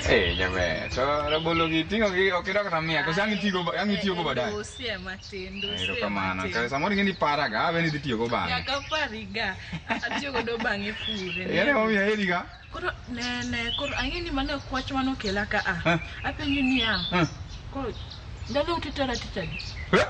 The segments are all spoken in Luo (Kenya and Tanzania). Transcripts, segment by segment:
Eh, jaber. To rabolo gi ting'o gi ok idok kata miya. Koso ang' itigo ang' itiyogo baadaye. Dusie matin, dusie Erokamano. matin. Kare samoro ing'e ni paraga, abe ni idhi tiyogo bang'e. Nyaka pariga. Atiyo godo bang'e pure. Ere momiyo aheri ga? Koro ne ne koro ang'e ni mano ok wach manokela ka a. Eh. Apenjo niya. Eh. Koro ndalo utitera tich adi? Eh?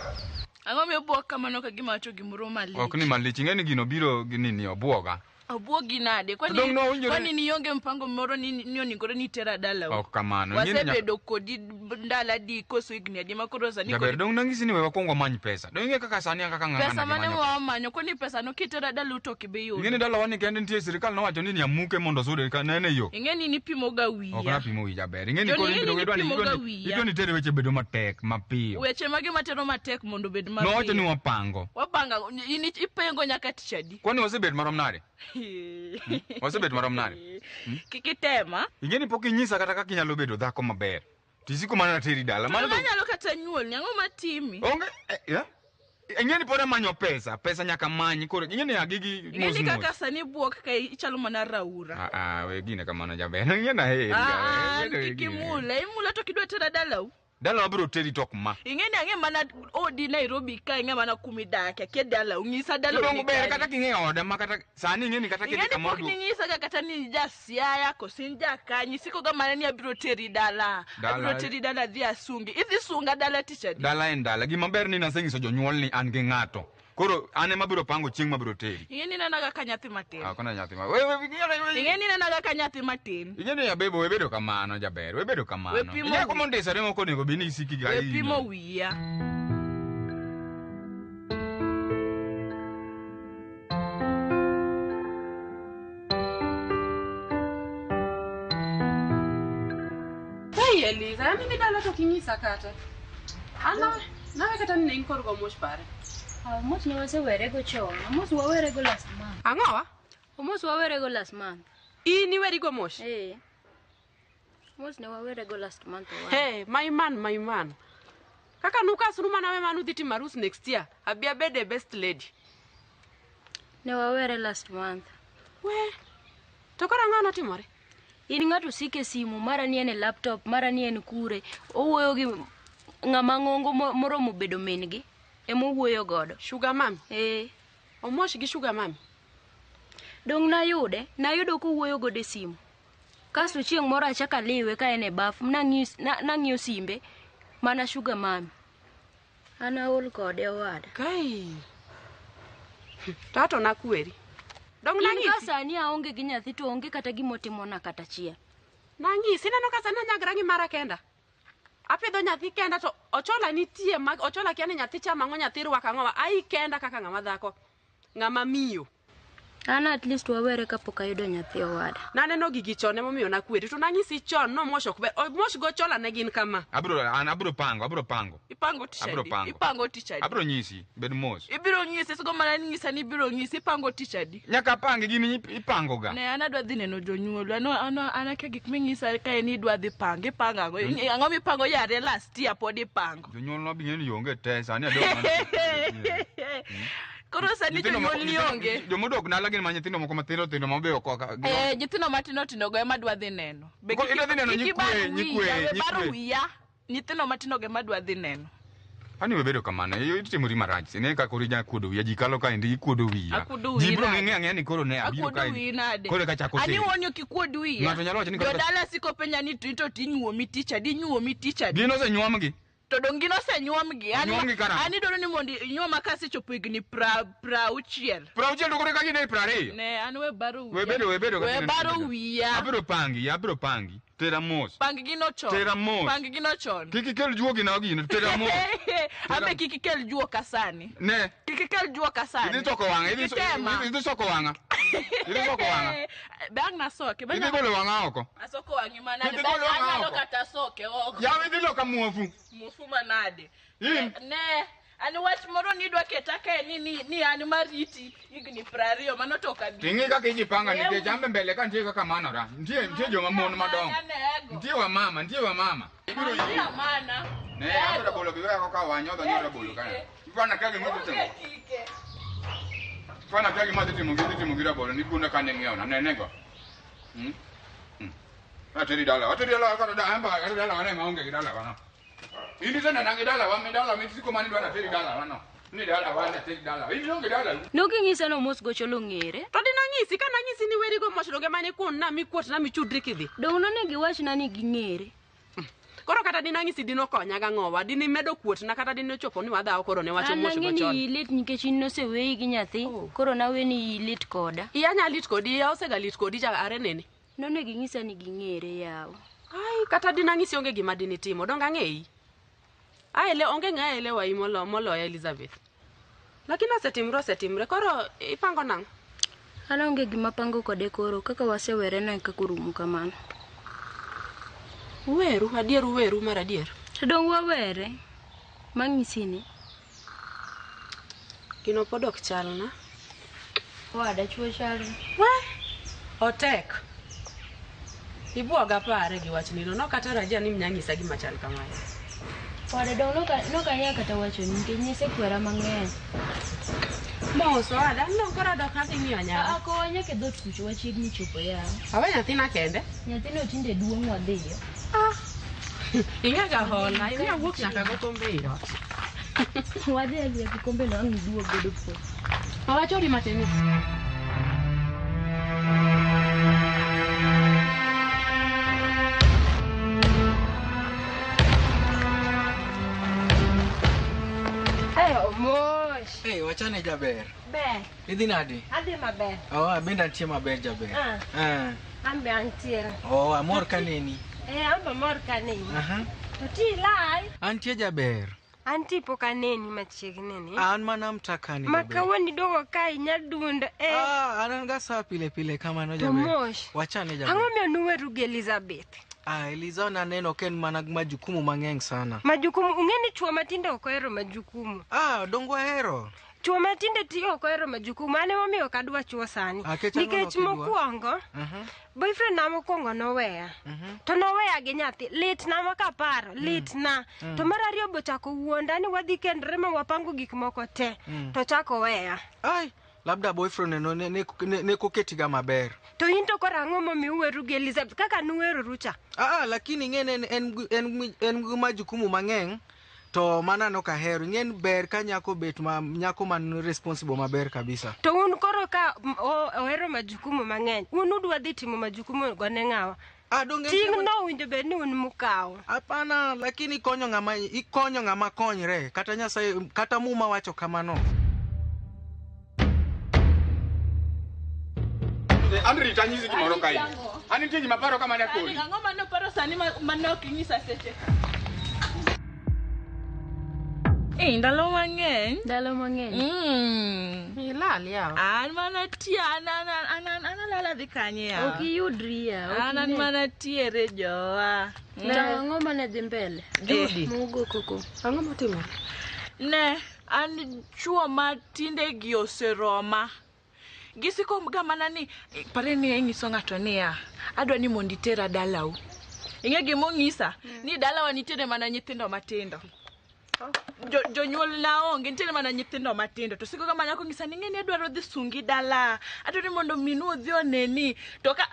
Ang'o miyo obwok kamano ka gima wacho gimoro malich? Ok ni malich, ing'e ni gino biro gi nini obuoga. Obwogi nade? To dong' nowinjore- Kwani nionge mpango moro ni ni onegore ni itera dalau? Ok kamano. Ing'e ni nyaka- Wasebedo kodi ndalo adi koso higni adi ma koro sani Jaber, koro- dong' nang'isi ni we wakwong wamany pesa. Dong' ing'e kaka sani an kaka ng'ama pesa nagi mane manyo pesa. wamanyo kwani pesa no kitera dalau to ok ibi Ing'e ni yudo. dalawa ni kende nitie sirikal nowacho ni nyamuke mondo osude ka nene yo. Ing'e ni nipimoga Ok wiya. napimo wi jaber. Ing'e ni To koro ing'e ni ibiro idwa ni nipimoga idwa ni wiya. idwa ni tere weche bedo matek mapiyo. Weche mage matero matek mondo obed Nowacho ni mapiyo. wapango. Wapanga in ipengo nyaka tich adi? Kwani wasebet marom nade? Wasebet marom nade? Kik itema. Ing'e ni pok inyisa kata kaka inyalo bedo dhako maber. Tisiko mana nateri dala. Mano To to anyalo kata nyuolni, ang'o matimi? onge eh, eh? Ing'e ni pod amanyo pesa, pesa nyaka many koro ing'e ni agigi Ing'e mos ni mos. kaka sani buok ka ichalo mana raura. Ah, ah, we gine kamano jaber. Ing'e na heri. Ah, jaber. kik imula, imula to kidwa tera dalau. Dala wabiro teri tok ma. Ing'e ni ang'e mana odi Nairobi ka ing'e mana kumidake, akia dalau, ng'isa dalau Dong ni ber kanye. kata king'e oda ma kata sani ing'e ni kata Ing'e kidhi ni kamoro pok duok. ning'isa ga kata ni in ja Siaya koso in ja Kanye, isiko ga mana ni abiro teri dala, Dala- abiro teri dala adhi asungi. Idhi sunga dala tich adi? Dala en dala. Gima ber ni naseng'iso jonyuol ni an gi ng'ato. Koro an ema abiro pango chieng' mabiro teri. Ing'e ni inena ga ka nyathi matin. Ah, kona nyathi ma. We we we. Ing'e ni inena ga ka nyathi matin. Ing'e ni abebo we bedo kamano jaber. We bedo kamano. We pimo Ing'e wi- kuma ondisore mok onego bed ni isiki ga. We pimo wiya. Hey Eliza, yani ni dala to kinyisa kata. Ana nawe kata ni ne in kor go mosh pare. Omos ne wasewerego chon. Omos wawerego last month. Ang'owa? Omos wawerego last month. In iweri go mosh? Eh. Omos ne wawerego last month owadwa. Hey, my man, my man. Kaka nukasru mana we manu dhi timo arus next year. Abi abede best lady. Ne wawere last month. We. To koro ang'o notimore? In ng'ato sike simu, mara ni en e laptop, mara ni en kure. Owuoyo gi ng'ama ng'ongo moromo bedo min gi. Ema owuoyo godo. Sugar mami. Eh. Omosh gi sugar mami. Dong' nayude, nayudo kowuoyo godo e simu. Kasto chieng' moro achako aliwe ka en e baf, nang'iyo simbe, mana sugar mami. An aol kode owada. Kai. To ato nakweri. Dong' In ka nang'isi. sani aonge gi nyathi to onge kata gimotimona kata achiel. Nang'isi ineno ka sani anyagra gi mara kenda. Apidho nyathi kenda to ochola nitie ma ochola kia ni nyathi chamo ang'o nyathi rwako ang'o ai kenda kaka ng'ama dhako. Ng'ama miyo. An at least wawere kapok ayudo nyathi owada. Naneno gigi chon emomiyo nakweri to nang'isi chon nomosh ok ber. Omosh go ochola ne gin kama. Abiro an abiro pango, abiro pango. Ipango tich Abiro adi? pango. Ipango tich adi? Abiro nyisi, bed mos. Ibiro nyisi, isiko mana ni nyisa ni ibiro nyisi, ipango tich adi? Nyaka pangi gini ipango ga. Ne an adwa dhi neno jonyuol, an akia gik ming'isa kae ni idwa dhi pango, ipango ang'o? Ang'o mipango yare last year pod ipango. Jonyuol no bi ng'e ni onge te sani adong' mana. Koro sani Nyithindo moko- jonyuol ni onge. Jomodok dala gin ma nyithindo moko matindo tindo ma be ok Eh, nyithindo matindo tindo go ema dwa dhi neno. Be Ko- idwa dhi neno kik nyikwe, ibar wiya, nyikwe, we bar nyikwe. wiya. Nyithindo matindo go ema dwa dhi neno. Ani we bedo kamano, itimori marach. Ine ka koro inya kuodo wiya, ji kalo kaendi ikuodo wiya. Akuodo wiyi Ji biro nade? ng'e ang'eya ni koro ne abiro Akuodo kaendi. wiyi nade? Koro eka chako Ani seri. wuon ok ikuod wiya. Ng'ato nyalo wacho ni kata- Jodala siko penja ni to to tinyuomi tich adi, inyuomi tich adi. Gin osenyuomgi. To dong' gin osenyuomgi. Onyuomgi karang'o? An idwaro ni mondo inyuoma kasechopo higni 60. 60 to koro eka gin e 20. Ne, an we baro wiya. We bedo, we bedo. We kaka baro gin- wiya. Abiro pangi, abiro pangi. Tera mos. Pang gino chon. Tera mos. Pang gino chon. Kik ikel juogi na gino, tera mos. Abe kik ikel juoka sani. Ne. Kik ikel juoka sani. Idhi toko wang'a, idhi Kik itema. idhi soko wang'a. Idhi soko wang'a. Be ang' nasoke. Be Idhi golo wang'a oko. Asoko wang'i manade. Idhi Be golo wang'a anyalo oko. kata soke oko. Yawa idhi loka muofu. Muofu manade. In. Ne, an wach moro nidwa keta kae ni an mariti higni 20 mano to ok abi. Ting'i kaka ijipanga nikech an be mbele ka nitie kaka manora. Nitie joma mon madongo. Nitie wamama, nitie wamama. Ibiro Nitie amana. Ne, abiro rabolo bi weko ka wanyodho nyo rabolo kanyo. Ifana kia gima dhi timo. Ifana kia gima dhi timo gi dhi timo gi rabolo ni gunda kane ng'iewo na nene go. Ateri dala. Ateri dala kata da amba kata dala wane maonge gi dala wano. In isenena gi dala wa mi dala mi siko mani dwa nateri dala wano. Ni dala wa nateri dala. In ionge dala. Noking'isa ni Omos gocholo ng'ere. To dinang'isi ka nang'isi ni weri go moch donge mane kun na mikuot na michudri kidhi. Dong nonego iwachna ni ging'ere. Koro kata dinang'isi dinokonya gang'owa, dinimedo kuot na kata dinochopo ni wadhawo koro ne wacho An moch nang'e ni gocholo. iyi lit nikech in noseweyi gi nyathi, koro nawe ni iyi lit koda. Iya nya lit kodi, iya osega lit kodi cha are nene. Nonego ing'isa ni ging'ere yawa. Ai, kata dinang'isi onge gima dinitimo, donge ang'eyi. Aele, onge ng'a elewa i moloya Elizabeth. Lakini osetimre osetimre, koro ipango nang'o? An onge gima pango kode koro, kaka wasewere no e kaka orumo kamano. Uweru, adier uweru mar adier. To dong wawere, mang'isi ni. Gino pod ok chalna. Wada chuo chalre. We, otek. Ibuoga pare gi wachnino, nokatarajia ni mnyang'isa gima chal kamae. Wada dong nokanya kata wacho ni nikech nisekwera mang'eny. Mos owada, an dong koro adok adhi ng'iyo nyara. Aa, kowa nyaka e dhoot kucho wachiegni chopo yawa. Awe nyathina kende. Nyathino tinde duong' wadhiyo. Ah. Ing'ega hola, imiya wuok nyaka gokombe ei ot. Wadhi adhiya kikombe no ang' iduog godo po. Awachori matin. Eh, Omosh. Hey, wachane jaber. Ber. Idhi nade? Adhi maber. Oh, abende antie maber jaber. Ah. Eh. An be antiere. Oh, amor kaneni. Eh, an be amor kaneni. Aha. To ti ilal. Antie jaber. An tipo kaneni machiegni ni. An mana mtakani Ma jaber. kawuono iduogo ka inyadunda. Eh. Ah, an an ga saa pile pile kamano To jaber. Mosh. Wachane jaber. Ang'o miyo nuweru gi Elizabeth? Ah, Eliza naneno ka en mana majukumu mang'eny sana. Majukumu, ung'e ni chuo matinde ok ohero majukumu. Ah, dongo ahero. Chuo matinde ti ok ohero majukumu, an emomiyo ok adwa chuo sani. Ah, kech ang'o Nikech nokidwa? mokwongo, Aha. boyfriend na mokwongo noweya. To noweya gi nyathi, litna ma kaparo, litna. To mar ariyo bochako wuonda ni wadhi kendre ma wapango gik moko te. To ochako weya. Ai, labda boyfriend no ne koketiga maber. To in to koro ang'o momiyo uweru gi Elizabeth kaka nuweroru cha? Ah, lakini ing'e ni en gi majukumu mang'eny to mana nok ahero. Ing'e ni ber ka nyako bet ma nyako man responsible maber kabisa. To un koro ka ohero majukumu mang'eny, un udwa dhi timo majukumu go ne ng'awa? Ah, donge Ting' no owinjo bed ni un mukawo. Hapana, lakini ikonyo ng'ama konyre. Kata Nyasaye, kata Muma wacho kamano. An rita anyisi gimoro ka in. An nitie gima paro kama ne kori. Ang'o mane oparo sani mane ok inyisa seche? Eh, ndalo mang'eny. Ndalo mang'eny. Ilal yawa. An mana tie, an alala dhi kanye yawa. Ok iyudri yawa. An mana tiere jowa. To ang'o mane dhi mbele? Judy. Mugo koko. Ang'o motimore? Ne, an chuo ma tinde gi oseroma. Gisiko ga mana ni pare ni ing'iso ng'ato niya, adwa ni mondo itera dalau. Ing'e gima ong'isa? Ni dalawa nitiere mana nyithindo matindo. Jonyuol na onge, nitiere mana nyithindo matindo. To siko ga mana kong'isa ni ing'e ni adwaro dhi sungi dala. Adwaro ni mondo minu odhi oneni. To ka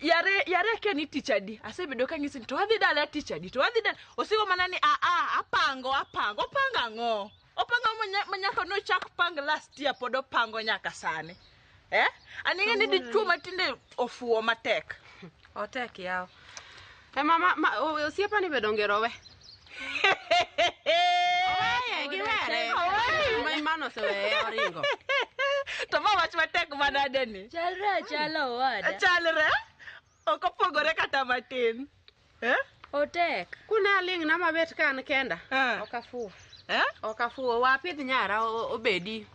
yare akia ni tich adi. Asebedo kang'isi ni to wadhi dala tich adi, to wadhi dala. Osiko mana ni a a apango, apango, opango ang'o? Opango manyaka nochak pang last year pod opango nyaka sani. Eh? An ing'e ni dichuo matinde ofuwo matek. Otek yawa. E mama, osiepa ni be donge rowe. Oweye, giwere. Mano oseweye oringo. To ma wach matek manade ni? Chalre achala owada. Chalre? Ok opogore kata matin. Eh? Otek. Kune aling' na mabet ka an kenda. Eh. Ok afuwo. Eh? Ok afuwo. Wapidh nyara obedi.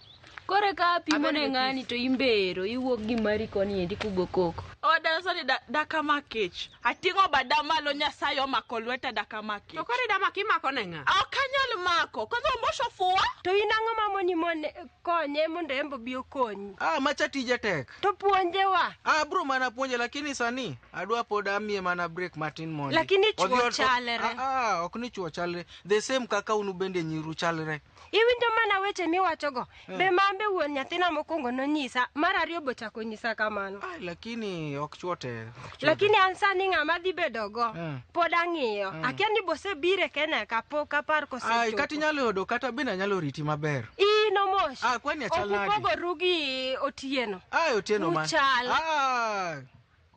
Koro ka apimo ne Abedo gi ng'ani to imbero, iwuok gi mari koni endi kugo koko. Oda sani daka makech. Ating'o bada malo Nyasaye omako lweta daka makech. To koro idama kimako ne ng'a? Ok anyal mako. Kwanza Omosho fuwa. To in ang'o mamoni mon konye mondo en be obi okonyi? Ah, macha tije tek. To puonjewa. Ah, bro mana puonje lakini sani adwa pod amiye mana break matin mondi. Lakini chuo Odhi chalre. Ah, ok ni chuo chalre. The same kaka unu bende nyiru chalre. Iwinjo mana weche miwachogo. Be mambe wuon nyathina mokwongo nonyisa, mar ariyo bochako nyisa kamano. Ah, lakini Ok chuo te. Ok chuo te. Lakini an sani ng'ama dhi bedogo pod ang'iyo. Akia ni bosebire Kenya ka pok apar Ai, kosechopo. kata inyalo yudo kata bende anyalo riti maber. In Omosh. Ah, kwani achal nadi? Ok upogoru gi Otieno. Ai, Otieno man. Uchal. Ah,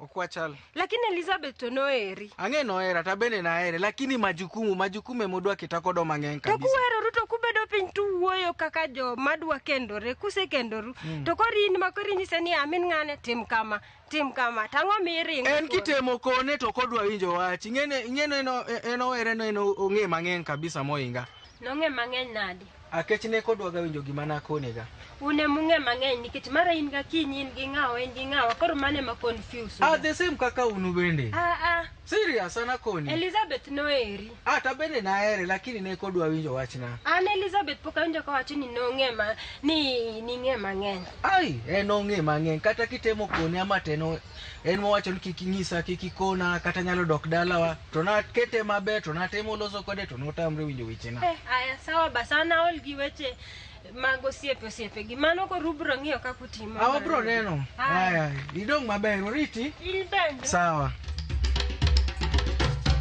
ok wachal. Lakini Elizabeth to noheri. Ang'e nohera to bende nahere, lakini majukumu, majukumu emodwa keta kodo mang'eny To kabisa. kuheroru to kubedo piny tuwuoyo kaka joma dwa kendore, kusekendoru. To koro in ma koro inyise ni amin ng'ane tim kama, tim kama. Tang'o miringo? En koro? kitemo kone to ok odwa winjo wach. Ing'ene ing'eno en ohere no en ong'e mang'eny kabisa mohinga. Nong'e mang'eny nadi? Akech ne kodwaga winjo gima nakonega. Un emung'e mang'eny nikech mara in ga kinyi in gi ng'awa in gi ng'awa koro mano ema confuse. Ah, the same kaka unu bende. Ah, ah. Serious an akoni. Elizabeth noheri. Ah, ta bende nahere lakini ne kodwa winjo wachna. An Elizabeth pok awinjo kawacho ni nong'e ma ni ning'e mang'eny. Ai, en ong'e mang'eny kata kitemo kone ama to en mowacho ni kik ing'isa, kik ikona, kata nyalo dok dalawa. To nakete maber, to natemo loso kode to notamre winjo wechena. Eh, aya sawa bas an aol gi weche mag osiepe osiepe gi mano koro ubro ng'iyo kaka utimo. Ah, wabro neno. Aya. Aya, idong' maber, oriti. In bende. Sawa.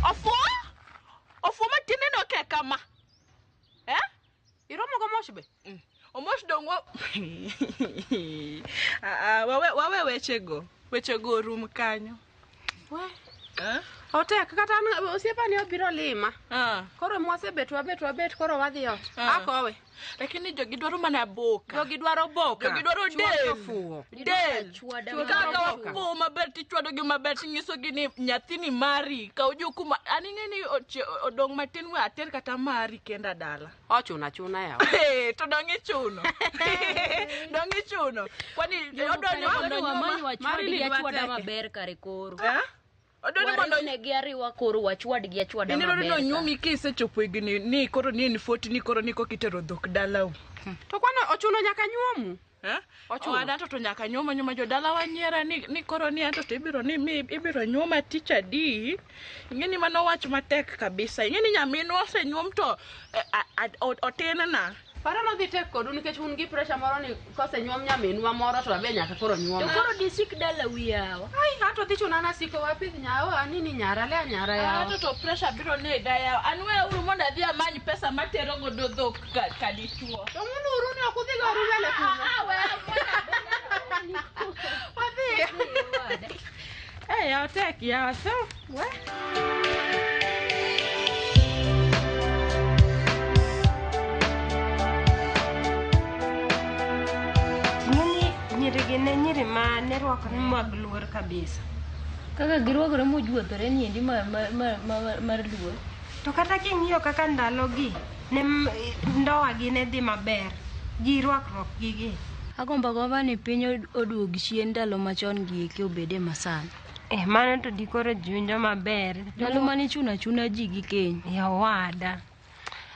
Ofuo? Ofuo matin neno ke kama. Eh? Iromo go Mosh be? Omosh dong wa Ah, ah, wawe wawe wechego. Wechego orum kanyo. We. Eh? Otek kata an osiepani obiro lima. Ah. Koro mwasebet wabet wabet koro wadhi ot. Ah. Akowe. Lakini jogi dwaro mana boka. Jogi dwaro boka. Jogi dwaro Chuo del. jofuwo. Del. Chwada Kaka maber. wapo maber tichwadogi maber tinyisogi ni nyathini mari kaw jukumu an ing'e ni odong' matin we ater kata mari kenda dala. Ochuno achuna yawa. Eh, to dong' ichuno. Dong' ichuno. Kwani odwa ni mondo Koro wamany nyuoma? wachwadgi Marilyn achwada wateke. maber kare koro. Eh? Odwa ni mondo Wariwnegi ariwa koro wachwadgi achwada in idwaro ni maber. kare. onyuomi kisechopo higni ni koro ni en 40 ni koro ni kokitero dhok dalau. To kwano ochuno nyaka nyuomu. Eh? Ochuno. Owada anto to nyaka nyuoma nyuoma jodala nyiera ni koro ni anto to ibiro ni mi ibiro nyuoma tich adi. Ing'e ni mano wach matek kabisa. Ing'e ni nyaminwa osenyuom to otin na. Paro nodhi tek kodu nikech un gi pressure moro ni kosenyuom nyaminwa moro to abe nyaka koro To nyuom. koro disik dala wiyawa. Ai, ato dhi chuna nasiko wapidh nyawa nini nyara le nyara yawa. Anto to pressure biro nega yawa. An weuru mondo adhi amany pesa matero godo dhok ka dichuo. To ng'unuru ni ok udhi goru mbele kuno. Ah, we Wadhi. Eh, yawa tek yawa so. We. Ing'e ni nyirigi ne nyiri ma ne rwakore mag luor kabisa. Kaka girwakore mojuothore niendi mar luor. To kata king'iyo kaka ndalogi ne ndoa gi ne dhi maber gi rwakruok gi gi. Agombo agomba ni piny oduog chien ndalo machon gi eki obede masani. Eh, mano to dikoro ji winjo maber. Ndalo mane ichuno achuna ji gi keny. Yawada.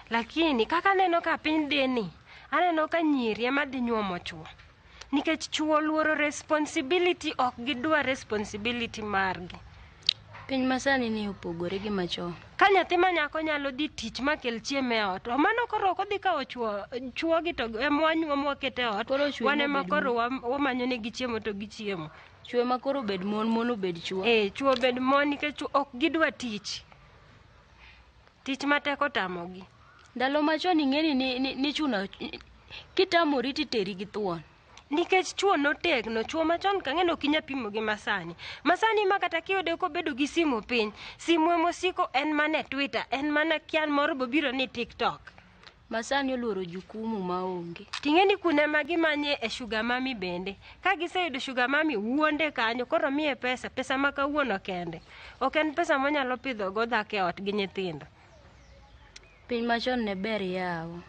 Lakini kaka aneno ka piny dhi ni, aneno ka nyiri ema dhi nyuomo chuo. Nikech chuo luoro responsibility ok gidwa responsibility margi. Piny masani ni opogore gi machon. Ka nyathi ma nyako nyalo dhi tich makel chiemo e ot, to mano koro ok odhi kawo chuo chuogi to ema wanyuomo wakete e ot. Koro chwo Wan ema ema obed koro wamanyo negi chiemo to gichiemo. Chwo ma koro obed mon, mon obed chwo. Eh, chuo bed mon nikech chuo ok gidwa tich. Tich matek otamogi. Ndalo machon ing'eni ni nichuno kitamori titeri gi thuon. Nikech chuo notegno, chuo machon kang'e ok inyal pimo gi masani. Masani ma kata kiyude kobedo gi simu piny, simu emosiko en mana e Twitter, en mana kian moro bobiro ni TikTok. Masani oluoro jukumu maonge. Ting'e ni kune ma gimanye e sugar mami bende. Ka giseyudo sugar mami wuonde kanyo, koro miye pesa, pesa ma kawuono kende. Ok en pesa monyalo pidho go dhako e ot gi nyithindo. Piny machon ne ber yawa.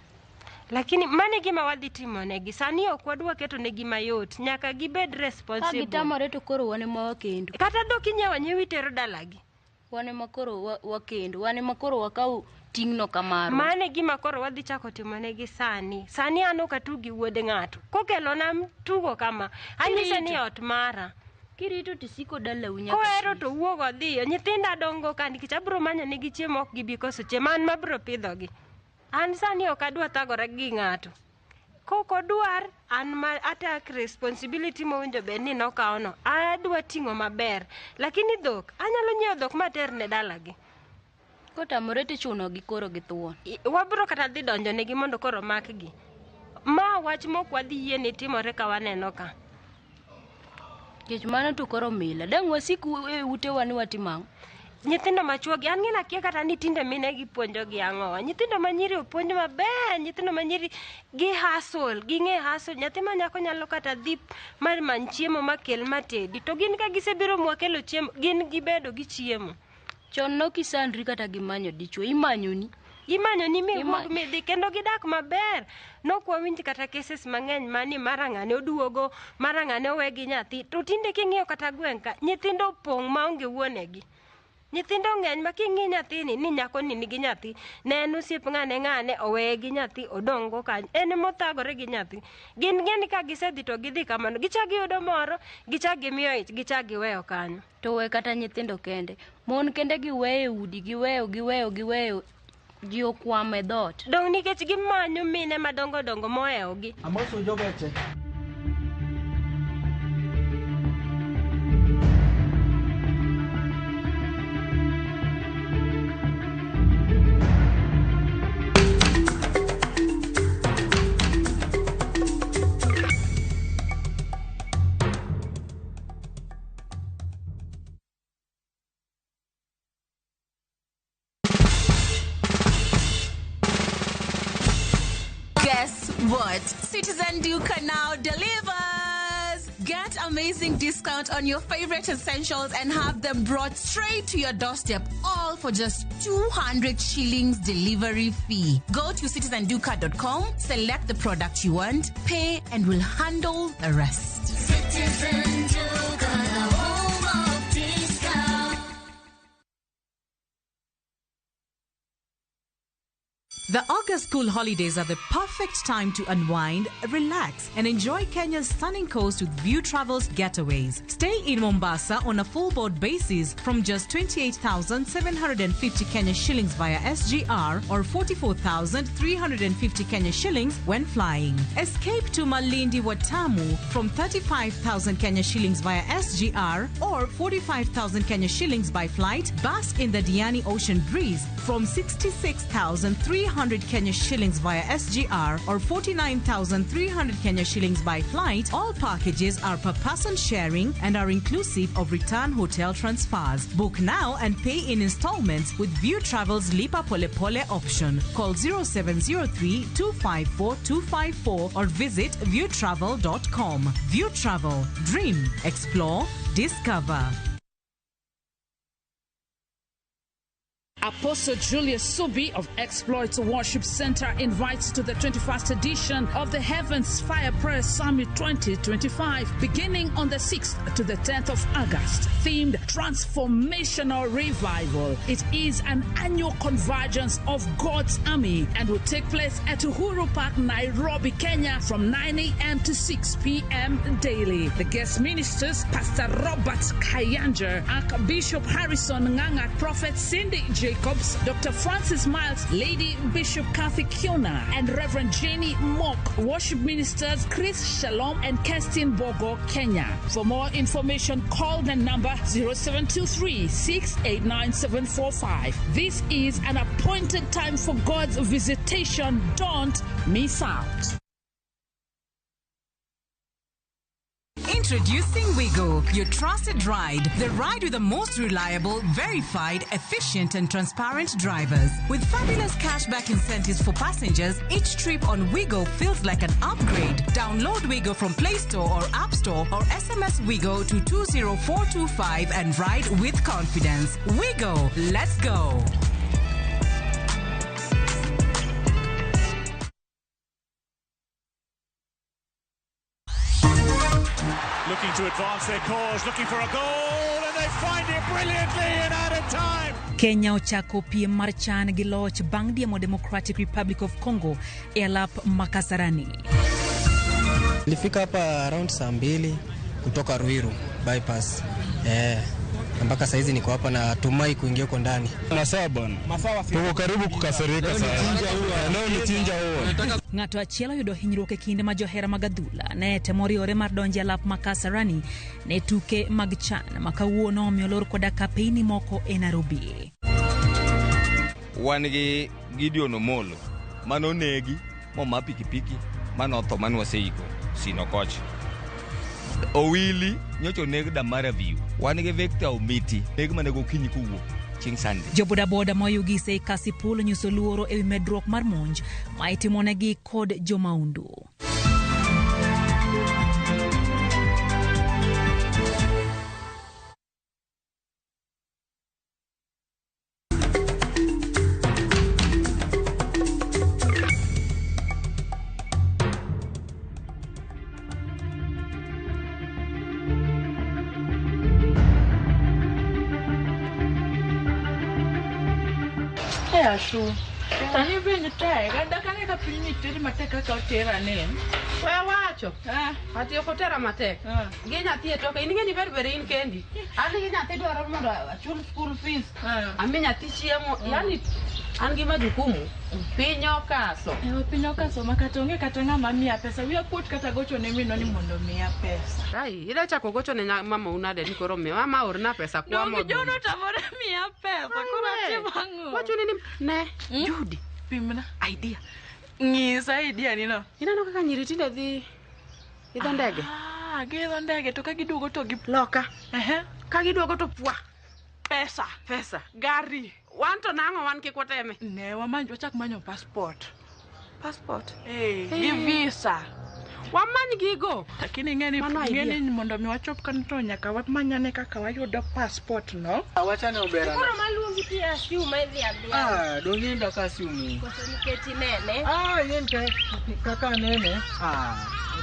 Lakini mano e gima wadhi timo negi. Sani ok wadwa keto negi mayot. Nyaka gibed Ka responsible. gitamore to koro wan ema wakendo. Kata dhok inyiewo anyiewa itero dalagi. Wan ema koro wakendo, wan ema koro wakaw ting'no kamarwa. Mano e gima koro wadhi chako timo negi sani. Sani an ok atug gi wuod ng'ato. Kokelona tugo kama, anyise ni ot mara. Kirito tisiko dalau nyaka Kohero to wuog odhiyo. Nyithinda dongo ka nikech abiro manyo negi chiemo ok gibi koso chiemo. An mabiro pidhogi. An sani ok adwa thagora gi ng'ato. Kok odwar an ma atak responsibility mowinjo bed ni nokawono adwa ting'o maber. Lakini dhok anyalo nyiewo dhok mater ne dalagi. Kotamore tichuno gi koro gi thuon. Wabro kata dhi donjo negi mondo koro makgi. Ma wach mok wadhi yie ni timore ka waneno ka. Nikech mano to koro mila. Dang' wasik e utewa ni watimo ang'o? Nyithindo machuogi an ng'ina kia kata ni tinde mine gi puonjo gi ang'owa. Nyithindo manyiri opuonj maber, nyithindo manyiri gi hustle, ging'e hustle. Nyathi ma nyako nyalo kata dhi mar many chiemo makel matedi. To gin ka gisebiro mwakelo chiemo, gin gibedo gi chiemo. Chon nok isandri kata gi manyo dichuo, imanyoni. Imanyo ni miwuog midhi kendo gidak maber. Nok wawinj kata cases mang'eny mani mara ng'ane oduogo, mara ng'ane owe gi nyathi. To tinde king'iyo kata gweng' ka, nyithindo opong' maonge wuonegi. Nyithindo ng'eny ma king'i nyathini ni nyakoni nigi nyathi, ne en osiep ng'ane ng'ane oweye gi nyathi odong'go kanyo. En emothagore gi nyathi. Gin ng'e ni ka gisedhi to gidhi kamano, gichak giyudo moro, gichak gimiyo ich, gichak giweyo kanyo. To we kata nyithindo kende. Mon kende giweyo udi, giweyo, giweyo, giweyo. Ji okwamo e dhoot. Dong' nikech gimanyo mine madongo dongo mohewogi. Amoso jobeche. Guess what? Citizen Duka now delivers! Get amazing discount on your favorite essentials and have them brought straight to your doorstep, all for just 200 shillings delivery fee. Go to citizenduka.com, select the product you want, pay, and we'll handle the rest. Citizen Duka, the home of discount. The August school holidays are the perfect time to unwind, relax, and enjoy Kenya's stunning coast with View Travels getaways. Stay in Mombasa on a full board basis from just 28,750 Kenya shillings via SGR or 44,350 Kenya shillings when flying. Escape to Malindi Watamu from 35,000 Kenya shillings via SGR or 45,000 Kenya shillings by flight. Bask in the Diani Ocean breeze from 66,300 Kenya shillings via SGR or 49,300 Kenya shillings by flight. All packages are per person sharing and are inclusive of return hotel transfers. Book now and pay in installments with View Travel's Lipa Pole Pole option. Call 0703 254 254 or visit viewtravel.com. View Travel. Dream, explore, discover. Apostle Julius Subi of Exploits Worship Center invites to the 21st edition of the Heavens Fire Prayer Summit 2025, beginning on the 6th to the 10th of August, themed Transformational Revival. It is an annual convergence of God's army and will take place at Uhuru Park, Nairobi, Kenya, from 9 a.m. to 6 p.m. daily. The guest ministers, Pastor Robert Kayanja, Archbishop Harrison Nganga, Prophet Cindy Jacobs, Dr. Francis Miles, Lady Bishop Kathy Kiona, and Reverend Jenny Mock. Worship ministers Chris Shalom and Kerstin Bogo, Kenya. For more information, call the number 0723 689 745. This is an appointed time for God's visitation. Don't miss out. Introducing Wigo, your trusted ride. The ride with the most reliable, verified, efficient, and transparent drivers. With fabulous cashback incentives for passengers, each trip on Wigo feels like an upgrade. Download Wigo from Play Store or App Store or SMS Wigo to 20425 and ride with confidence. Wigo, let's go. Looking to advance their cause, looking for a goal, and they find it brilliantly in added time. Kenya ochako piem mar CHAN gi loch bang' diemo Democratic Republic of Congo e alap Makasarani. Nilifika hapa around saa 2 kutoka Ruiru bypass. Na mpaka saizi niko hapa na tumai kuingia huko ndani. Masaa bwana, tuko karibu kukasirika sasa. Leo ni chinja huo. Ng'ato achiel oyudo hinyruok e kinde ma johera mag adhula ne temo riwore mar donjo e alap ma Kasarani ne tuke mag CHAN ma kawuono omiyo olor koda kapeyni moko e Nairobi. Wan gi Gideon Omolo manonegi moma pikipiki manotho mane waseiko Sino kocha. Owili nyocha oneg Damara View. Wan gi Victor Omiti neg mana gokinyi kowuok chieng' Sunday. Jobodaboda moyugise e Kasipul onyiso luoro ewi medruok mar monj ma itimonegi kod jomaundu. Asu. Tani penjo tek, dakane ka piny ni teri matek kaka otera ni. We wacho. Ati ok otera matek. Gi nyathi e toke, in ing'e ni ber ber in kendi. An gi nyathi dwaro mondo achul school fees. Ami nyathi chiemo. Yani an gi majukumu. Piny okaso. Ewa piny okaso ma kata onge kata ng'ama miya pesa. Wiya kuot kata gocho ne minwa ni mondo miya pesa. Ai, ida chako gocho ne mama unade ni koro miya. Mama orna pesa kwa Donge mondo. John otamore miya pesa. Koro atimo ang'o? Wacho ni ne, Judy. Pimna. Idea. Ng'isa idea ni no. Ineno kaka nyiri tinde dhi idho ndege. Ah, giidho ndege to ka giduogo to gi loka. Ka giduogo to pwa. Pesa. Pesa. Gari. Wan to nang'o wan kik wateme? Ne wamany wachak manyo passport. Passport. Eh, gi visa. Wamany gigo. Lakini ing'e Mano idea. ni mondo mi wachop kanyo to nyaka wamanyane kaka wayudo passport no. Wachane obera. Koro maluongi ti assume idhi adhiya. Ah, donge in dak assume. Koso nikech inene. Ah, ing'e ni kaka anene. Ah,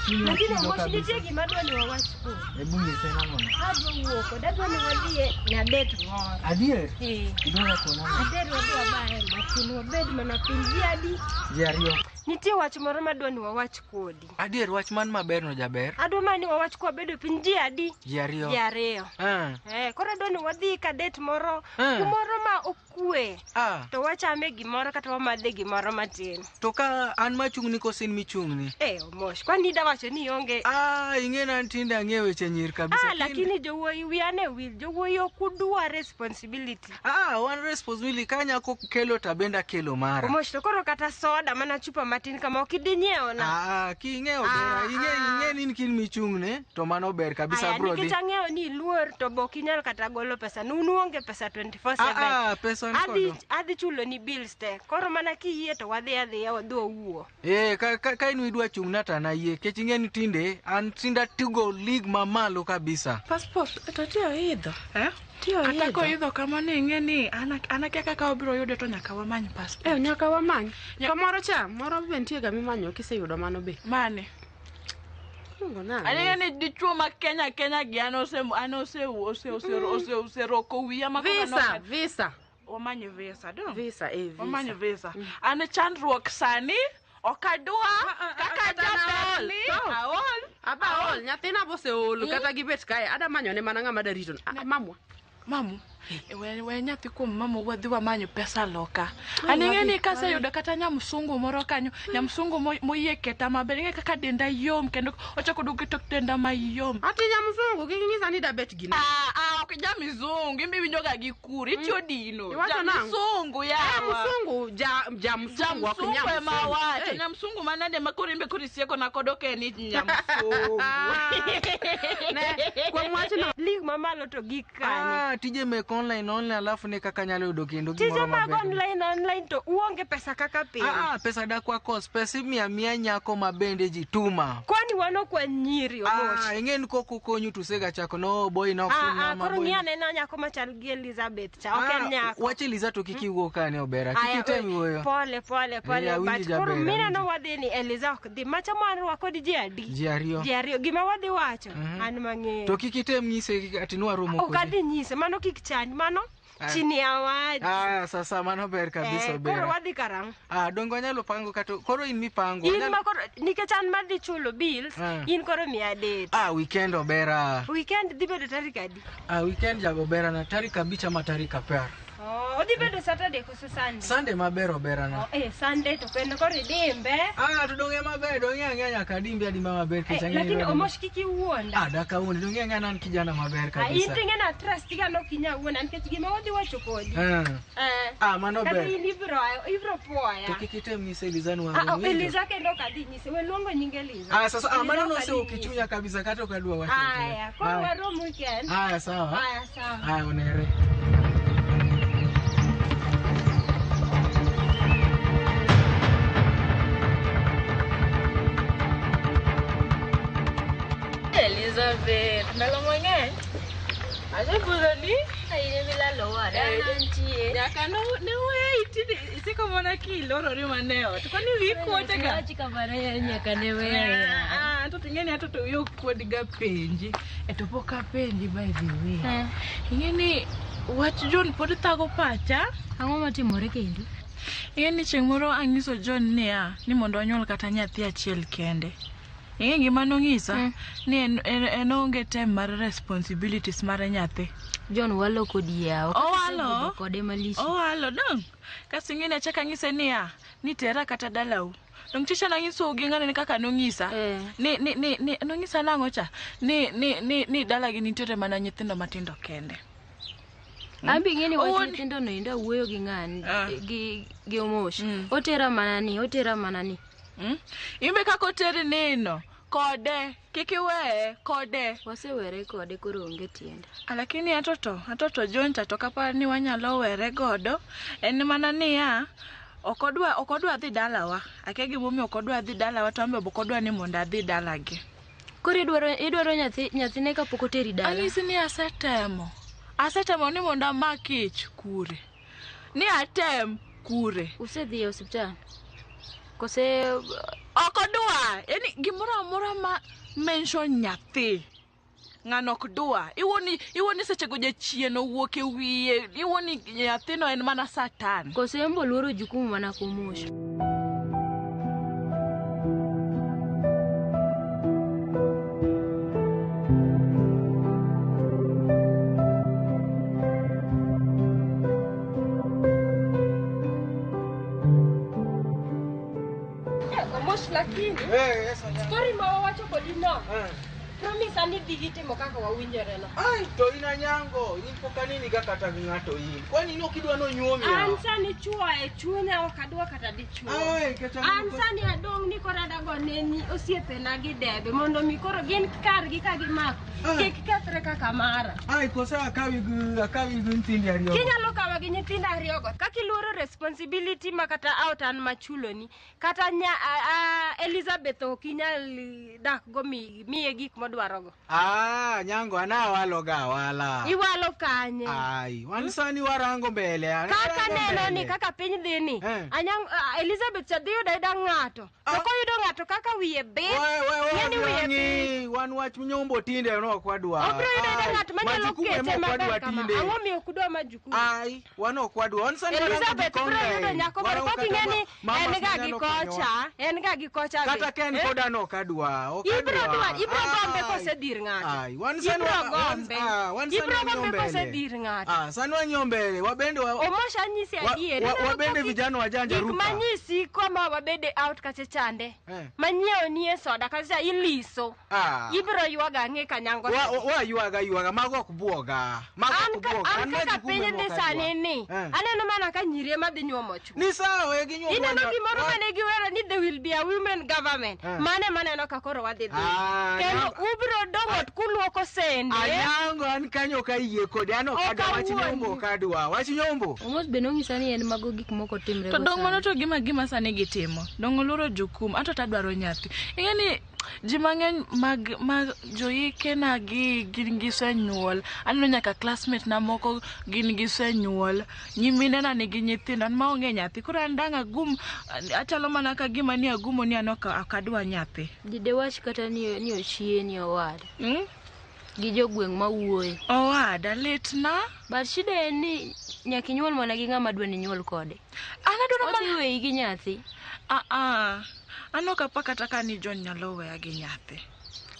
chunya Lakini ochilo Omosh kabisa. nitie gima adwa ni wawach kuom. Hebu nyise nang'o? Adwa wuok kod adwa ni wadhi e nyadet moro. Adier? Eh. Idwa kona. Ater wadhi wabaye matin wabed mana piny ji adi. Ji ariyo. Nitie wach moro madwa ni wawach kodi. Adier wach man maber no jaber. Adwa mana ni wawach kwabedo piny ji adi. Ji ariyo. Ji ariyo. Ah. Eh, koro adwa ni wadhi kadet moro Eh. kumoro ma okwe. Ah. To wachame gimoro kata wamadhe gimoro matin. To ka an machung'ni koso in michung'ni? Eh, Omosh, kwani ida wacho ni ionge. Ah, ing'e ni an tinde ang'e weche nyiri kabisa. Ah, lakini jowuoyi wiya ne wil, jowuoyi ok udwa responsibility. Ah, wan responsibility ka nyako kelo to abende akelo mara. Omosh, to koro kata soda mana chupa matin kama ok idhi nyiewona. Ah, king'eyo ber, ing'e ni in kin michung'ne to mano ber kabisa Aya, bro dhi. nikech ang'eyo ni iluor to be ok inyal kata golo pesa. Nun uonge pesa 24/7. Ah, ah, pesa ni Adhi kodo. adhi chulo ni bills te. Koro mana kiyie to wadhi adhiya wadhi wawuo. Eh, ka in idwa chung'na to an ayie, nikech ing'e ni tinde an tinde atugo league mamalo kabisa. Passport to ti oidho. Eh? Kata koidho kamano ing'e ni an akia kaka wabiro yude to nyaka wamany passport. Eh, nyaka wamany. To moro cha, moro be nitie ga mimanyo kiseyudo mano be. Mane? Iluongo nang'o? Aneno ni dichuo ma Kenya Kenya gi an ose an ose ose ose ose oseroko wiya ma koro Visa, visa. Wamany visa dong. Visa, eh, visa. Wamany visa. An chandruok sani ok adwa kaka Kata naol. jaberni To. aol. Aba aol, nyathina boseol kata gibet kae. Ada manyone mana ng'ama darito. Mamwa. Mamu, we nyathi kuom mamu wadhi wamanyo pesa loka. Ai, An ing'e ni wadhi, kaseyudo kata nyamsungu moro kanyo, nyamsungu moyie keta maber, ing'e kaka denda yom kendo ochako duogo tok denda mayom. Ati nyamsungu kik inyisa ni dabet gino. Ah, ah, ok jamizungu, imbe iwinjoga gi kuri, itiyo dino. Iwacho nang'o? Jamizungu yawa. Eh, msungu, ja msungu ok Jamsungu ema nyamsungu. awacho, Eh. nyamsungu manade ma koro imbe koro isiekona kodo ka en ni nyamsungu. Ne, kuom wachno. League mamalo to gik kanye. Ah, tije mek online online alafu ne kaka nyalo yudo kendo Tije gimoro mag maber. online online to uonge pesa kaka piny. Ah, pesa dakwa kos, pesa imiya miya nyako ma bende ji tuma. Kwani wan ok wan nyiri Omosh. Ah, ing'e ni kok okonyu to usega chako no boy no Ah, ah, ma koro boy. ng'i anena nyako machal gi Elizabeth cha, ok en nyako. Wach Eliza to kik iwuo kane obera, kik Aya, item wuoyo. Pole pole pole Eh, awinji but koro jaber, mineno wadhi ni Eliza ok dhi macha mwan rwako di ji adi? Ji ariyo. Ji ariyo. Gima wadhi wacho Mhm. an mang'eyo. To kik item nyise ati nwaromo Ok kodi. adhi nyise, mano kik chandi, mano Ah. chini awaji. Ah, sasa mano ber kabisa Eh, koro Obera. wadhi karang'o? Ah, donge wanyalo pango kata koro in mipango. In wanyalo- ma koro nikech an madhi chulo bills, Ah. in koro miya date. Ah, weekend Obera. Weekend dhi bedo tarik adi? Ah, weekend jago Obera na tarik 5 ama tarik 10. Oh, odhi bedo Saturday koso Sunday? Sunday maber Obera na. Oh, eh, Sunday to kendo koro idimbe. Ah, to donge maber, donge ang'e nyaka adimbi adimba maber Eh, kech ang'e lakini ni- Omosh kik iwuonda. Ah, daka wuondi, donge ang'e an kijana maber Ah, in kabisa. ting'e na trust ga nok inyal wuonda nikech gima wadhi wacho kodi. Eh. Eh. Ah, mano Kata ber. in ibiro ibiro puoya. To kik item nyise Eliza ni Ah, waromo. oh, winjo? Eliza kendo ok adhi nyise. We luongo nying Eliza. Ah, sasa ah, Eliza mano ok adhi nosewuok e nyise. chunya kabisa kata ok adwa wacho. Aya, koro Aya. warom weekend. Aya, sawa. Aya, sawa. Aya, onere. Elizabeth, ndalo mang'eny. Asepudhoni. Aine milalo wada nantie. Nyaka ne weyi tinde isiko mana kilorori mana e ot. Kwani wiyi kuote ga? Wachi kamano nyaka ne weya. Ah, to ting'e ni ato to wiyi ok kuod ga penji. E to pok apenji by the way. Ing'e ni wach John pod thago pacha. Ang'o matimore kendo? Ing'e ni chieng' moro ang'iso John niya, ni mondo wanyuol kata nyathi achiel kende. Ing'e gima nong'isa? Ni en onge tem mar responsibilities mar nyathi. John walo kodi yawa. Owalo. Kasebudho kode malich. Owalo dong. Kasto ing'e ni achako ang'ise niya, ni tera kata dalau. Dong chicha nang'isou gi ng'ane ni kaka nong'isa. Ni nong'isa nang'o cha? Ni dalagi nitiere mana nyithindo matindo kende. An be ing'e ni wach Owuon- nyithindo no endo awuoyo gi ng'ani Ah. gi Omosh. Otera mana ni, otera mana ni. Imbe kaka oteri nino kode kik iweye kode. Wasewere kode koro onge tiende. Ah, Lakini atoto John cha to kapar ni wanyalo were godo en mana niya ok odwa dhi dalawa. Akia gimomiyo ok odwa dhi dalawa to an be ok odwa ni mondo adhi dalagi. Koro idwaro nyathine kapok oteri dala. Anyisi ni asetemo. Asetemo ni mondo amak ich kure. Ni atem kure. Usedhi e osiptal? Kose ok odwa. Yani gimoro amora ma mention nyathi. Ng'ano ok dwa. Iwuoni sechego jachien owuok e wiye. Iwuoni nyathino en mana satan. Kose en be oluoro jukumu mana komosh. Omosh lakini story ma wawacho kodi no. Promise ani dhi gitimo kaka wawinjore no. Ai, to in Anyango, in pok aneni ga kata gi ng'ato in. Kwani in ok idwa nonyuomi An yawa? sani chuo e chunya ok adwa kata dichuo. Ai, kata An sani adong' ni koro adago ne osiepena gi debe mondo mi koro gin kargi ka gimako kik kethre kaka mara. Ai, koso akawi gi nyithindi ariyo. Kinyalo kawa gi nyithindo ariyogo kaka iluoro responsibility ma kata out an machuloni kata Elizabeth ok inyal dak go miye gik modwarogo. Ah, Nyango ana awalo ga awala. Iwalo kanye? Ai, wan sani warango mbele. Kaka warango neno ni mbele. kaka piny dhi ni Elizabeth cha dhi yudo ayuda ng'ato to koyudo ng'ato kaka wiye bith ng'eni wiye bith Wangi, wan wach nyombo tinde no ok wadwa. obiro yudo ayuda Ai, ng'at manyalo majukumu kete ema ok maber wadwa kama tinde. ang'o miyo ok udwa majukumu Ai, wan ok wadwa. Wan sani warango Elizabeth gik biro yudo online. nyako moro Warango pok kata ing'e ni mamas en ga gi manyalo konyowa. kocha en ga gi kocha be. Kata ka en Eh? koda no ok adwa. Ok Ibiro adwa. dwa ibiro gombe Ai. kosedhir ng'ato Ai, wan sani ibiro gombe wan sani ibiro wang'iyo gombe mbele. kosedhir ng'ato Ah, sani wang'iyo mbele. Wabende wa Omosh anyisi adier ineno wabende pok vijana wajanja gik ruka. manyisi koma wabede out kacha chande Eh. manyiewo nie soda kacha iliso Ah. ibiro ywago ang'e kanyango Wa ywaga ywaga mago ok buoga. Mago an ok buoga. an kaka majukumu piny ema dhi ok adwa. sani ni Eh. aneno mana ka nyiri ema dhi nyuomo chwo Ni sawa we ginyuomo ineno wa- gimoro mane giwero ni there will be a women government Eh. mane maneno ka koro wadhi dhi Ah, kendo Nyango- ubiro dong' ot kuluoko sende Anyango an kanyo ok ayie kode an ok adwa wach awuondi. nyombo ok adwa wach nyombo. Omosh be nong'isa ni en mago gik moko timre To go dong' sani. mano to gima sani gitimo. Dong' oluoro jukumu. Anto tadwaro nyathi. Ing'e ni ji mang'eny mag joike na gi gin gisenyuol. Aneno nyaka classmate na moko gin gisenyuol. Nyimine na nigi nyithindo. An maonge nyathi. Koro an dang' agum achalo mana ka gima ni agumo ni an ok adwa nyathi. Didewach kata ni ochieni owada. Gi jogweng' ma wuoye. Owada litna. But shida en ni nyaka inyuol mana gi ng'ama dwa ni inyuol kode. An adwaro mana Odhi weyi gi nyathi. Ah ah. An ok apa kata ka ni John nyalo weya gi nyathi.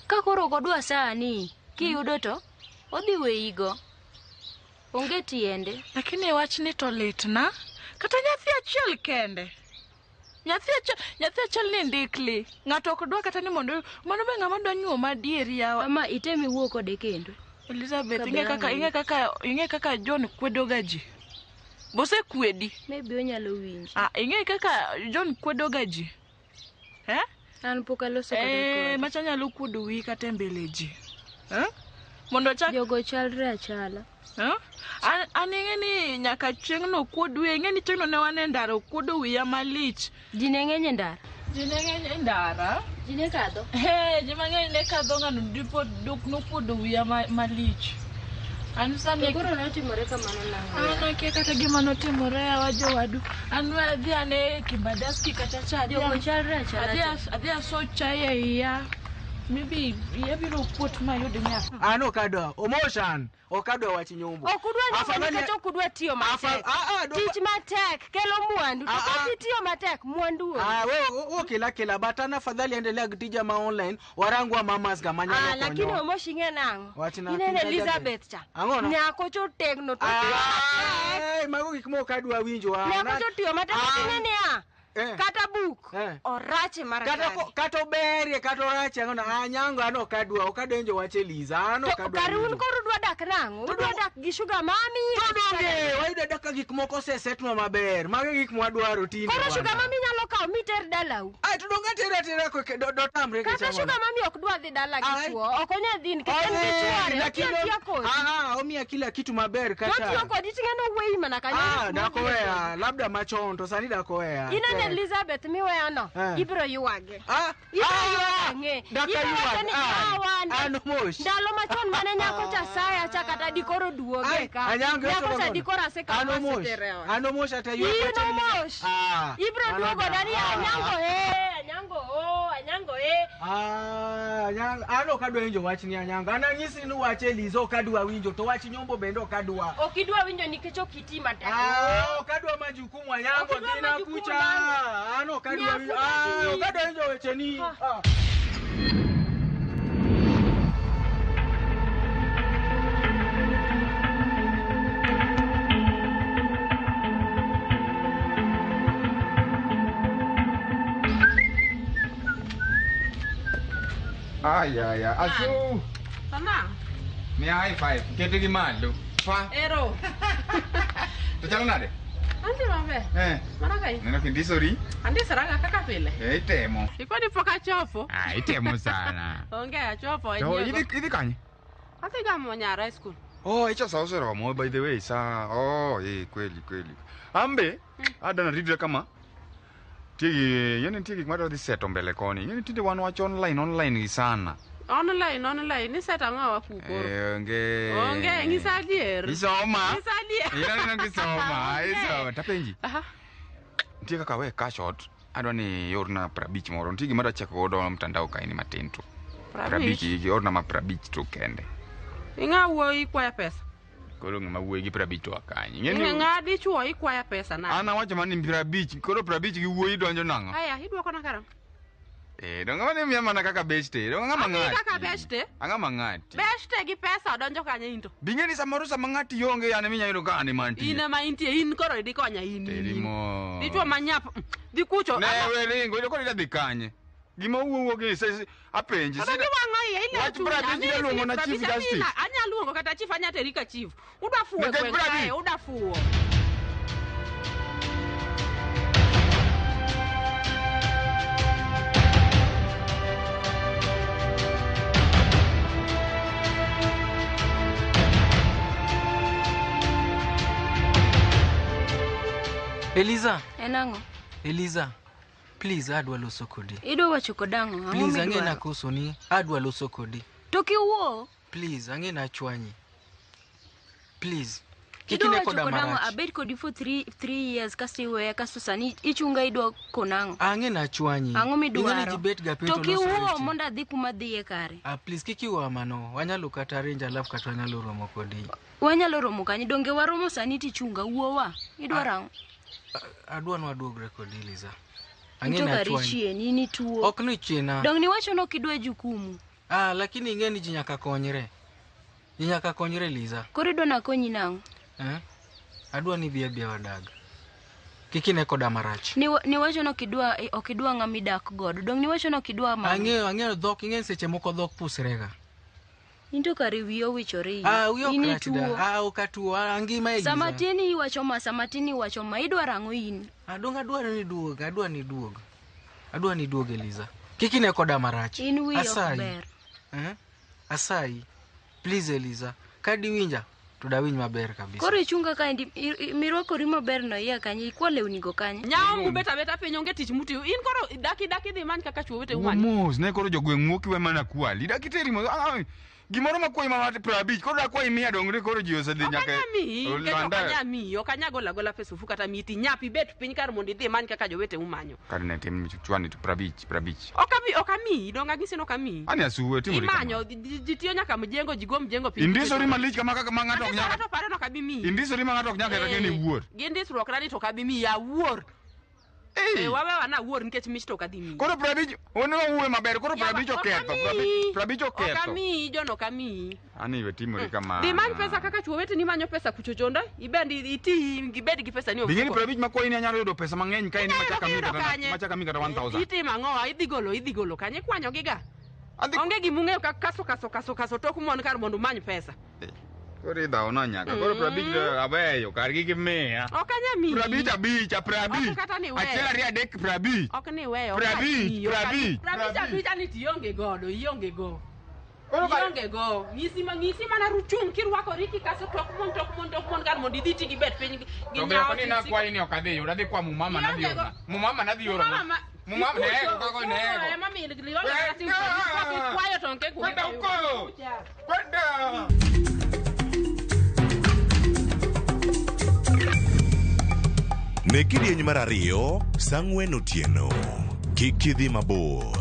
Ka koro ok odwa sani, kiyudo to odhi weyigo. Onge tiende. Lakini wachni to litna. Kata nyathi achiel kende. Nyathi achiel ni ndikli. Ng'ato ok dwa kata ni mondo mano be ng'ama dwa nyuom adier yawa. Ama item iwuo kode kendo. Elizabeth, ing'e kaka John kwedo ga ji. Bosekwedi. Maybe onyalo winji. Ah, ing'e kaka John kwedo ga ji. Eh? An pok aloso kode. Macha nyalo kuodo wiyi kata e mbele ji. Eh? Mondo chak jogo chalre achala. Eh? An ing'e ni nyaka chieng'no kuod wiya, ing'e ni chieng'no ne wan e ndara okuodo wiya malich. Ji ne ng'eny e ndara. Ji ne ng'eny e ndara. Ji ne kadho. Ji mang'eny ne kadho ng'ano dipo nokuodo wiya malich. An sani koro notimore kamano nang'o? An akia kata gima notimore yawa jowadu. An adhi ane Kibadaski kata cha. Jogo chalre achala. Adhi aso chai e iya. Maybe iya biro kuot mayud nyathi. An ok adwa. Omoshan. Ok adwa wach nyombo. Ok udwa nyombo nikech ok udwa tiyo matek. Tich matek kelo mwandu. To ka itiyo matek mwandu onge. Wewe kela kela but an afadhali endelea gi tija ma online warangwa mamas ga manyalo konyo. Lakini Omosh ing'e nang'o? Wachna. Ineno Elizabeth cha. Ang'ono? Nyako cha otegno to tiyo matek. Mago gik mok adwa winjo. Nyako cha otiyo matek to ing'e niya. Kata buk orache mar kata oberie kata orache ang'ono Anyango an ok adwa ok adwa winjo wach Eliza an ok adwa. Kar un koro udwa dak nang'o? Udwa dak gi sugar mami? To donge wayudo dak ka gik moko osesetnwa maber. Mago e gik mwadwaro tinde. Koro sugar mami nyalo kawo miter dalau. Ai to donge atera atera dotamre Kata sugar mami ok dwa dhi dala gi chuo. Ok onyal dhi nikech en gi chuore. Otiyo atiya kodi. Omiya kila kitu maber kata. Otiyo kodi ting'eno wuoyi mana kanyo. Dakoweya labda machon to sani dakoweya. Elizabeth miweyono ibiro ywage. Ibiro ywage. Ndalo machon mane nyako cha saya cha kata dikoro duoge ka. Nyako cha dikoro asekawo maseterewa. An Omosh ata ywak. In Omosh. Ibiro duogo dani Anyango Anyango o Anyango Anyango an ok adwa winjo wachni Anyango. An anyisi ni wach Eliza ok adwa winjo to wach nyombo bende ok adwa. Ok idwa winjo nikech ok iti matek. Ok adwa majukumu Anyango dhina kucha. An ok adwa winjo. Ok adwa winjo wecheni. Ay, asu. Mama. Mi high five. Kete gi malo. Pa. Ero. To chalo nade? Antie maber. Mana kai. Neno kindisori? Andisora kaka pile. Itemo. Iponi pok achopo. Itemo sana. Onge achopo. To idhi kanye? Adhi gamo nyara e school. Oh, icho sa oseromo by the way sa. Oh, kweli kweli. Ambe adana ridra kama. Tigi, yeni nitie gik madwa dhi seto mbele koni. Yeni tinde wan wach online gi sana. Online ni set ang'o waku koro? Onge. Onge, nyisa adier. Isoma. Nyisa adier. Ineno kisoma, isoma. Tapenji. Nitie kaka we cash out. Adwa ni iorna 50 moro. Nitie gima adwa chako godo mtandao kaeni matin to. 50, iorna ma 50 to kende. Ing'a wuoyi ikwayo pesa. Koro ng'ama wuoyi gi 50 to akanyi. Ng'a dichuo ikwayo pesa na. An awacho mana ni 50, koro 50 gi wuoyi donjo nang'o? Aya, iduoko na karang'o? Donge mane miya mana kaka beste. Donge ng'ama ng'ati. Kaka beste? Ang'ama ng'ati. Beste gi pesa odonjo kanye into? Bing'e ni samoro sama ng'ati onge an eminya yudo ka an ema antie. In ema intie, in koro idhi konya in. Terimo. Dichuo manyap. Dhi kucho. Ne we ringo, iyudo koro idhi kanye? Gima wuo gi apenji. Kata giwang'o iye ile chunya. Wach 50 iluongo na Chief Justice. Anya luongo kata chief anya teri ka chief. Udwa fuwo e gweng' kae, udwa fuwo. Eliza. En ang'o? Eliza, please adwa loso kodi. Idwa wacho kod ang'o? Ang'o Please ang'e midwaro? nakoso ni adwa loso kodi. To kiwuo. Please ang'e nachwanyi. Please. Kik Idwa ine wacho koda kodang'o marach. abed kodi for 3 years kasto iweya kasto sani ichunga idwa konang'o. Ang'e nachwanyi. Ang'o Ing'e ni midwaro? ji bet ga piny To to loso kiwuo weche. mondo adhi kuma dhiye kare. Ah, please kik iwa mano. Wanyalo kata arrange alafu kata wanyalo romo kodi. Wanyalo romo kanye? Donge waromo sani tichunga wuowa. Idwaro ang'o? Adwa ni waduogre kodi Liza. Ang'e Ito kare nachwanyi. ichien, in ituo. Ok ni chiena. Dong niwacho ni ok idwa jukumu. Ah, lakini ing'e ni ji nyaka konyre. Ji nyaka konyre Liza. Koro idwa nakonyi nang'o? Eh? Adwa ni bi abiya wadag. Kik ine koda marach. Niwacho ni ok idwa ng'ama idak godo. Dong niwacho ni ok idwa mano. Ang'eyo dhok, ing'e ni seche moko dhok pusrega. In to kare wiyi owichore in. Ah, wiya ok In rach da. ituo. Ah, ok atuo. Ah, angima Eliza. Sama tin iwacho ma, sama tin iwacho ma, idwaro ang'o in? Adong adwaro ni duog, adwa ni duog. Adwa ni duog Eliza. Kik ine koda marach. In wiyi ok Asayi. ber. Eh? Asayi. Please Eliza. Ka diwinja to dawinj maber kabisa. Koro ichunga kaendi, mirwakori maber no iya kanye, ikwa lewni go kanye. Nyawo mubet abeta piny onge tich mutiyo. In koro daki daki dhi many kaka chuo weteu manyo. Mos ne koro jogweng' wuok iwe mana kwali. Dak iteri mos. Ah, gimoro makwayi ma 50 koro dakwayi 100 dongre koro ji osedhi nyaka Okanya miyi, nikech Olanda. okanya miyi, okanya gola gola pesa ofuko kata miyi tinyapi ibet piny kar mondo idhi imany kaka joweteu manyo. Kar ne tim chwani to 50 50. Ok amiyi, dong ang'isi ni ok amiyi. Ani asuwe timori kama. Imanyo, ji tiyo nyaka mjengo, ji go mjengo piny. Indisori malich kama kaka ma ng'ato ok Andisora nyal. to pare no ok abi miyi. Indisori ma ng'ato ok nyal kata Eh, keni wuor. Gi ndisruok na ni to ok abi miyi, awuor. Eh, wawewa na awuor nikech mich to ok adhi miyi. Koro 50 onego wuoyo maber koro 50 oketho. 50 Ok oketho. amiyi, John ok amiyi. Ani we timori kama. Dhi many pesa kaka chuo weteni manyo pesa kuchochonda, ibend iti ibed gi pesa ni Bing'eni ofuko. 50 makwayi ni anyalo yudo pesa mang'eny ka in machaka mi Yudo kata kanye? machaka mi kata 1000. Itimo ang'o? Idhi golo kanye? Ikwanyo giga. Onge gimung'eyo ka kaso kaso kaso kaso tok mon kar mondo umany pesa. Koro idhawo nyaka. Koro 50 aweyo kar gi gimiya. Ok anya miyi. 50 abich, 50. Ok kata ni weyo. Achiel ariyo adek 50. Ok ni weyo. 50, 50. 50 abich ani tionge godo, ionge go. Ionge go. Ng'isi ma ng'isi mana ruchung' kirwakori kikaso tok mon tok mon tok mon kar mondo idhi ti gibet piny gi To be nyawo ok ni nakwayi ni ok adhi yudo, adhi kwa mumama nadhi Ionge go. oro. Mumama nadhi oro. Mumama nego kako nego. Ema min lionge kata simu kwayo to onge kuma Kwenda huko. Kwenda. Ne kidieny mar ariyo, sa 4 otieno. Kik idhi mabor.